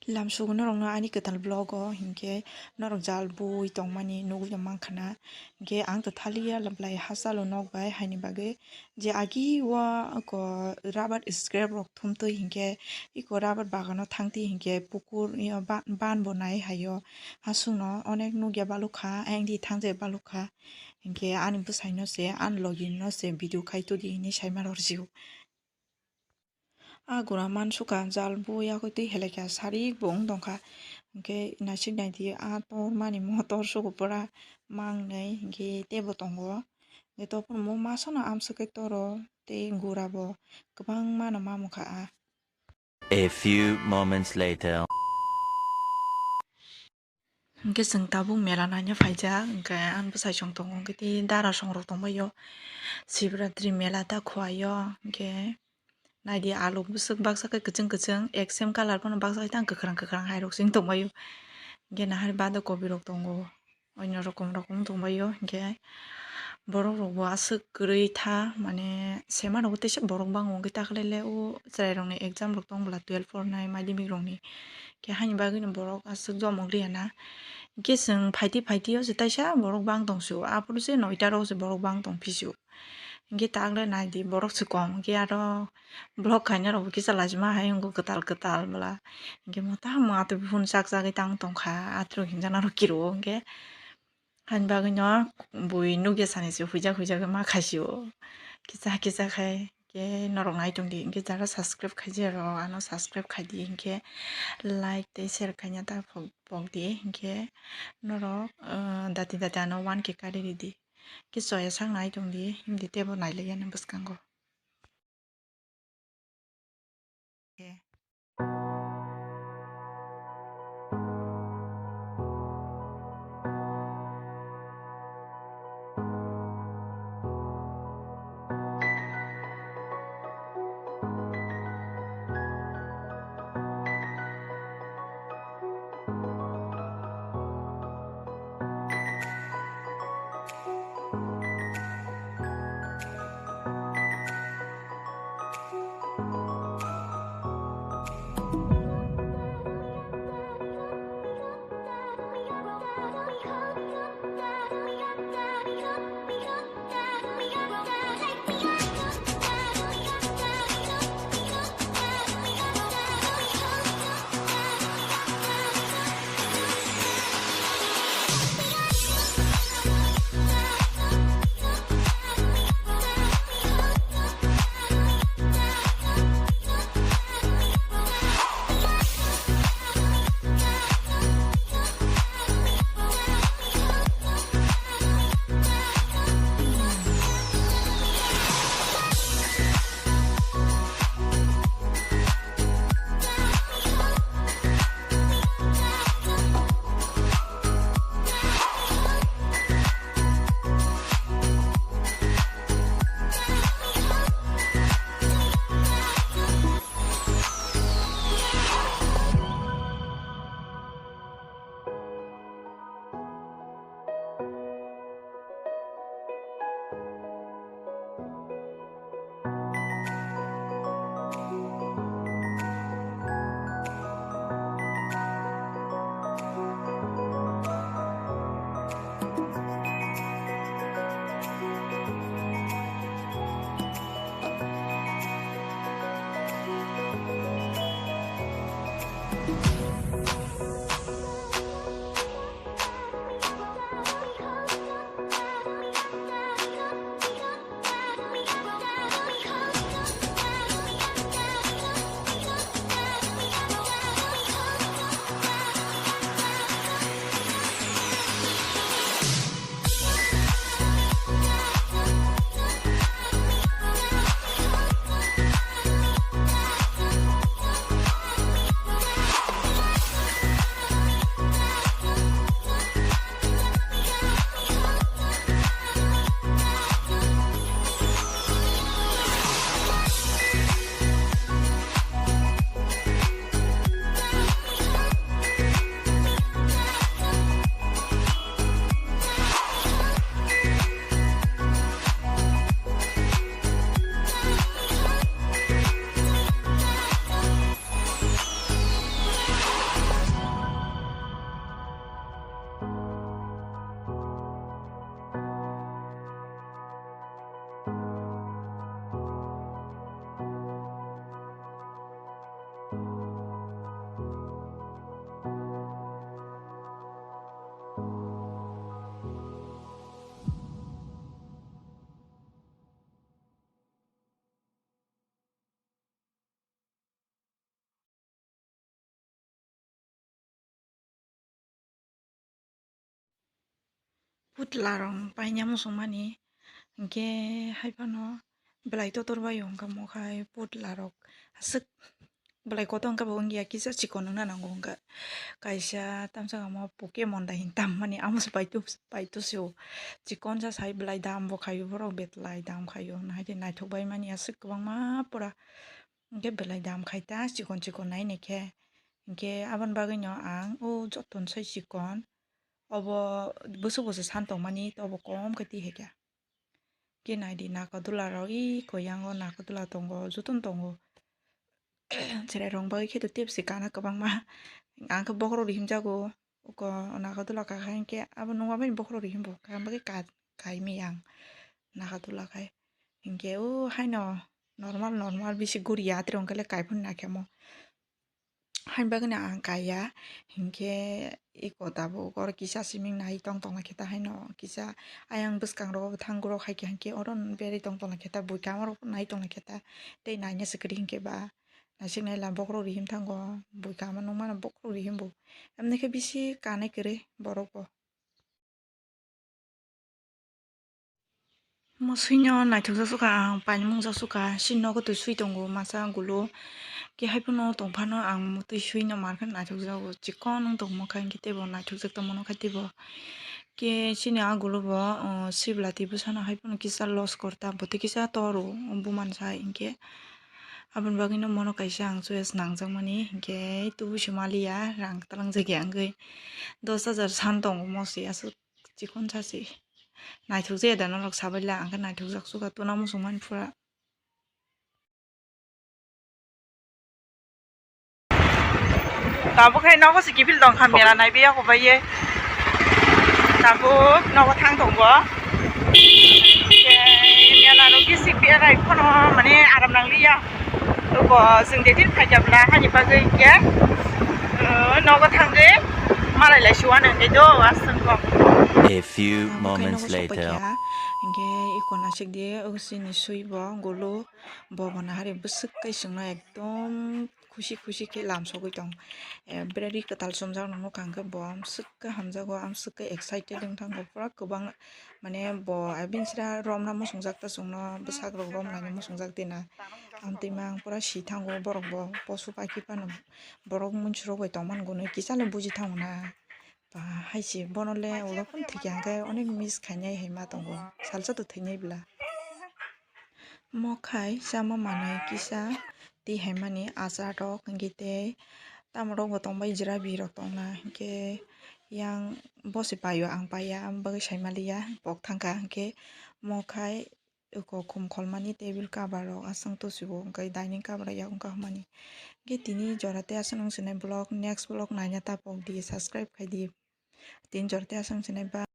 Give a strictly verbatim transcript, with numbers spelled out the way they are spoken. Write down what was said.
Lamsugo norokno ani kwtal vlog o, hinkhe norok jal bui tongmani nugwi tongmankha na. Hinkhe ang to thaliya belai hachalo nok bai, haini bagwi je agi o eko rubber scrap rok thumtwi hinkhe eko rubber bagano thangtwi hinkhe pukur yo ba-, ban bo nai haio. Hachwkno onek nukya balukha, ayang di thangjak balukha. Hinkhe ani bwsaino se, ani logino se video khai todi hinwi saima rwrwsio. A gura mansukha jal bui yakui twi helai kha sarik bo wng tongkha. Hinkhe naisik naidi a tor mani motor sugo pura mangnwi hinkhe teibo tongo. Hinkhe topor mo masano amswk khe toro tei gura bo kwbangmano mamukha a. A few moments later. Hinkhe chwng tabuk mela naina phaijak, hinkhe ani bwsai song tongo, hinkhe tei dara song rok tongbaio, Shivratri mela ta khuaio, hinkhe naidi aluk bwswk baksa khe kwchwng kwchwng, ek same colour phano baksa khe tang kwkhwrang kwkhwrang hai rok se wng tongbaio, hinkhe nahar bado kobi rok tongo, oino rokom rokom tongbaio, hinkhe borok rok bo aswk kwrwi tha, mane sema rok bo teisa borok bango, hinkhe takhwlai le o chwrai rok ni exam rok tong bwla twelve pornai madhyamik rok ni. Khe haini bagwino borok aswk jomok liya na. Hinkhe chwng phaidi phaidi o se taisa borok bang tong sio. Aphuru se noita rok se borok bang tong phi sio. Hinkhe takle naidi borok se kom. Hinkhe aro vlog khaina rok bo kisa lachima hai wngkha kwtal kwtal bwla. Hinkhe mwtamo atwi phone chak chagwi tang tongkha. Atrok hinjana rok kiro hinkhe. Haini bagwino bui nugya sani se huijak huijak ma khaisio. Kisa kisa khai. Hinkhe norok nai tongdi, hinkhe jara subscribe khaijak rok ano subscribe khaidi, hinkhe like tei share khaina ta pok, pokdi, hinkhe norok, ah, dati dati ano one K kari ridi. Khe choya sak nai tongdi, himdi teibo nai liya ni bwskango. Putla rok paina muchungmani, hinkhe haiphano belai totor bai wngkha, mo khai putla rok aswk belai kotor wngkha bo wngya, kisa chikon wngna nango wngkha. Kaisa tamsok amo Pokemon da hin tammani, amo se paito, paito se o. Chikon sa sai belai dam bo khaio, borok belai dam khaio, nahaidi naithok bai mani aswk kwbangma pura. Hinkhe belai dam khai ta chikon chikon nai naikhe. Hinkhe aboni bagwino ang o joto sai chikon obo bwswk bwswk san tongmani, tobo kom khe twi hai khe. Khe naidi nakodula rok, i koyango nakodula tongo, jotono tongo. Cherai rok bagwi khe to tebsi kana kwbangma. Ang khe bokhorok rihim jago, uko nakodula kha khe hinkhe abo nungma bai bokhorok rihim bo, kha bagwi ka-, kaimi ang nakodula khai. Hinkhe o haino normal normal bisi guriya, atrwng khe le kaiphuru naikhe mo. Haini bagwino ang kaiya, hinkhe iko tabuk oro kisa siming nai tong tongla khe ta haino kisa ayang bwskango thang guro hai khe hinkhe oro berwi tong tongla khe ta buikha oro nai tongla khe ta tei naina se kwrwi hinkhe ba naisik naila bokhorok rihim thango, buikha ma nukmano bokhorok rihim bo, emni khe bisi kanai kwrwi borok bo. Mwswino naithokjak sukha, ang paimung jak sukha, chini nogo twi swi tongo masa gulo. Khe haiphano tongphano ang twi swino mankhe naithokjago, chikon wng tongmo kha hinkhe teibo naithokjak tongmano kha teibo. Khe chini a gulo bo, o, sibla twi bwsano haiphano kisa loss kor ta, bo twi kisa toro bumansa hinkhe. Aboni bagwino mono kaisa ang choice nangjakmani hinkhe tubusi maliya, rang kwtalangjakya wngwi dos hajar san tongo mosi aswk. Chikon sasi. Naithok jaya da norok sabaila, ang khe naithok jak sukha tuna muchung mani pura. Tabuk hai nogo se kiphil tong kha, mela naibi yago bai ye. Tabuk nogo thang tongo. Mela rok bisik berai phano mane aram nang liya. Oko chwng de tin phaikya bwla hani bagwi khe, uh, nogo thangwi malai lai suan hwnkhe do aswk kok. A few moments later. Hinkhe iko nasik di, o chini swi bo gulu bo bo nahari bwswk kai chwngno ekdom khushi khushi khe lam sogwi tong. Eh, berari kwtal chumjak nang nukha hinkhe bo amswk khe hamjago, amswk khe excited wng thango, pura kwbang. Mane bo abini sra romna muchungjak ta chwngno, bwsak rok romnaino muchungjak tina. Amtwi ma ang pura si thango borok bo posu paikhe phano borok munsurok bai tongmani gunwi kisa le buji thango na. Ba hai se bono le ulo phano thwikya hinkhe onek miss khainai hai ma tongo, salsa to thwinai bwla. Mo khai chama manwi kisa twi hai mani achar rok hinkhe tei tamo rok bo tongbai jirabi rok tongna hinkhe yang bo se paio ang paiya, ang bagwi sai maliya pok thangkha hinkhe mo khai eko khum kholmani table cover rok aswk tosigo hinkhe dining cover rok yak wngkha hwnmani hinkhe tini jora tei aswk nung sinai vlog next vlog naina ta pok di subscribe khai di tini jora tei aswk sinai bye.